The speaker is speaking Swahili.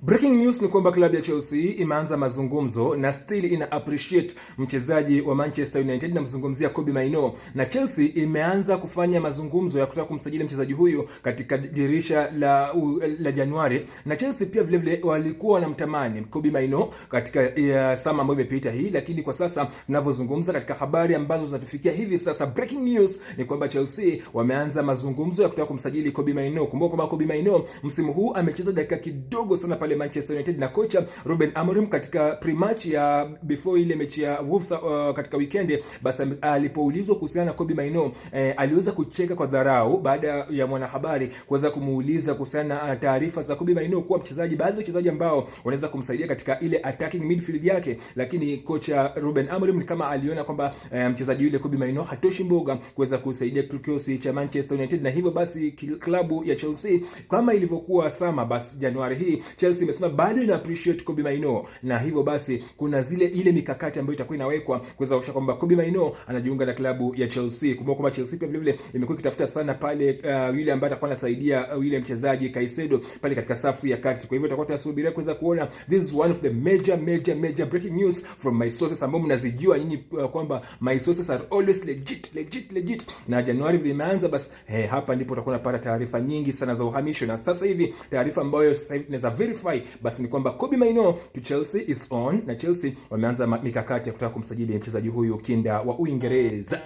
Breaking news ni kwamba klabu ya Chelsea imeanza mazungumzo na still ina appreciate mchezaji wa Manchester United, namzungumzia Kobbie Mainoo, na Chelsea imeanza kufanya mazungumzo ya kutaka kumsajili mchezaji huyu katika dirisha la Januari, na Chelsea pia vile vile walikuwa wanamtamani Kobbie Mainoo katika summer ambayo imepita hii, lakini kwa sasa tunavyozungumza, katika habari ambazo zinatufikia hivi sasa, breaking news ni kwamba Chelsea wameanza mazungumzo ya kutaka kumsajili Kobbie Mainoo. Kumbuka kwamba Kobbie Mainoo msimu huu amecheza dakika kidogo sana pale Manchester United, na kocha Ruben Amorim katika pre-match ya before ile mechi ya Wolves katika weekend, basi alipoulizwa kuhusiana na Kobbie Mainoo, aliweza kucheka kwa dharau baada ya mwanahabari kuweza kumuuliza kuhusiana na taarifa za Kobbie Mainoo kuwa mchezaji, baadhi ya wachezaji ambao wanaweza kumsaidia katika ile attacking midfield yake, lakini kocha Ruben Amorim ni kama aliona kwamba mchezaji yule Kobbie Mainoo hatoshi mboga kuweza kusaidia kikosi cha Manchester United, na hivyo basi klabu ya Chelsea, kama ilivyokuwa summer, basi Januari hii Chelsea imesema bado ina appreciate Kobbie Mainoo, na hivyo basi kuna zile ile mikakati ambayo itakuwa inawekwa kuweza kuhakikisha kwamba Kobbie Mainoo anajiunga na klabu ya Chelsea. Kumbuka kwamba Chelsea pia vile vile imekuwa ikitafuta sana pale yule ambaye atakuwa anasaidia yule mchezaji Caicedo pale katika safu ya kati. Kwa hivyo tutakuwa tunasubiria kuweza kuona. This is one of the major, major, major breaking news from my sources ambao mnazijua nyinyi kwamba my sources are always legit, legit, legit. Na Januari vile imeanza, basi hapa ndipo utakuwa unapata taarifa nyingi sana za uhamisho, na sasa hivi taarifa ambayo sasa hivi tunaweza verify basi ni kwamba Kobbie Mainoo to Chelsea is on, na Chelsea wameanza mikakati ya kutaka kumsajili mchezaji huyu kinda wa Uingereza.